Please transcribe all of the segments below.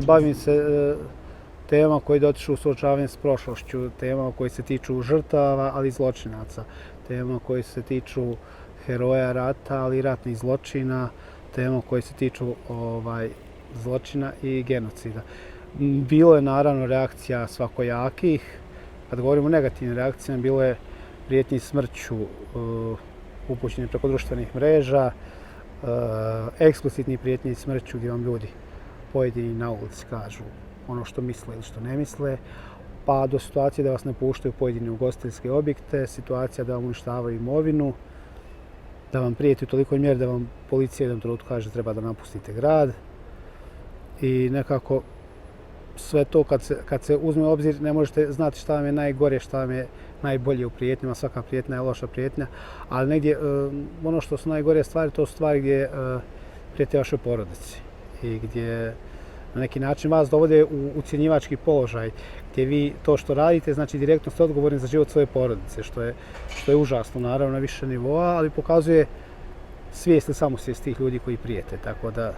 bavim se tema koji dotiču suočavanje s prošlošću, tema koji se tiču žrtava, ali i zločinaca, tema koji se tiču heroja rata, ali i ratnih zločina, tema koji se tiču zločina i genocida. Bilo je naravno reakcija svakojakih. Kad govorimo o negativnim reakcijama, bilo je prijetnji smrću upućeni preko društvenih mreža, eksplicitni prijetnji smrću gdje vam ljudi pojedini na ulici kažu ono što misle ili što ne misle, pa do situacije da vas ne puštaju u pojedine ugostiteljske objekte, situacija da vam uništavaju imovinu, da vam prijeti u tolikoj mjeri da vam policija u jednom trenutku kaže treba da napustite grad. I nekako sve to kad se uzme u obzir ne možete znati šta vam je najgore, šta vam je najbolje u prijetnjama, svaka prijetnja je loša prijetnja, ali negdje ono što su najgore stvari, to su stvari gdje prijete vašoj porodici i gdje na neki način vas dovode u ucjenjivački položaj, gdje vi to što radite, znači direktno ste odgovorni za život svoje porodice, što je užasno naravno na više nivoa, ali pokazuje svijest ili samosvijest tih ljudi koji prijete, tako da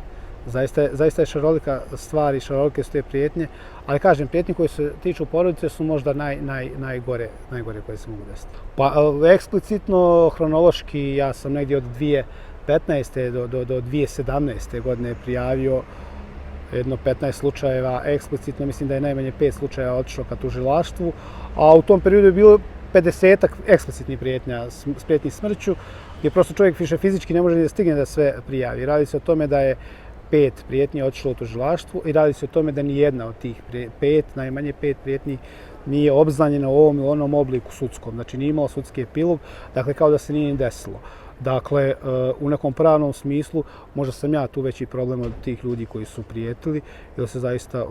zaista je šarolika stvar i šarolike su te prijetnje, ali kažem, prijetnje koje se tiču porodice su možda najgore koje se mogu desiti. Pa eksplicitno, hronološki, ja sam negdje od 2015. do 2017. godine prijavio jedno 15 slučajeva, eksplicitno mislim da je najmanje 5 slučajeva otišlo ka tužilaštvu, a u tom periodu je bilo 50-ak eksplicitnih prijetnja s prijetnji smrću, gdje prosto čovjek više fizički ne može ni da stigne da sve prijavi. Radi se o tome da je 5 prijetnji otišlo u tužilaštvu i radi se o tome da ni jedna od tih 5, najmanje 5 prijetnji nije obznanjena u ovom ili onom obliku sudskom, znači nije imao sudski epilog, dakle kao da se nije ni desilo. Dakle, u nekom pravnom smislu možda sam ja tu veći problem od tih ljudi koji su prijetili, jer se zaista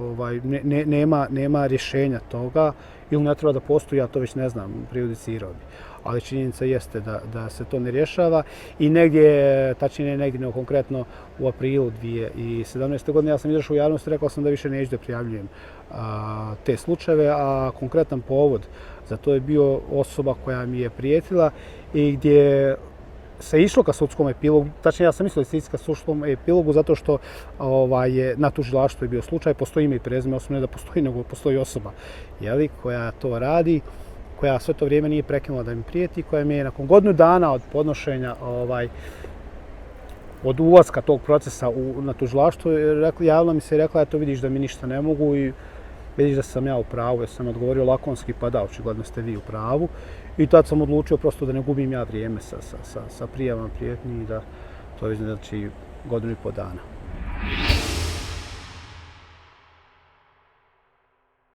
nema rješenja toga ili ne treba da postoji, ja to već ne znam, prejudicirao bi. Ali činjenica jeste da se to ne rješava i negdje, tačnije negdje konkretno u aprilu 2017. godine ja sam izašao u javnost i rekao sam da više neću da prijavljujem te slučajeve, a konkretan povod za to je bio osoba koja mi je prijetila i gdje se išlo ka sudskom epilogu, tačnije ja sam mislio da se išlo ka sudskom epilogu zato što na tužilaštvu je bio slučaj, postoji ime i prezime, osim ne da postoji, nego postoji osoba koja to radi, koja sve to vrijeme nije prekinula da mi prijeti, koja mi je nakon godinu dana od podnošenja, od ulaska tog procesa na tužilaštvo, javila mi se i rekla, eto vidiš da mi ništa ne mogu i vidiš da sam ja u pravu, jer sam odgovorio lakonski, pa da, očigledno ste vi u pravu. I tad sam odlučio prosto da ne gubim ja vrijeme sa prijavama prijetnji i da to je znači godinu i po dana.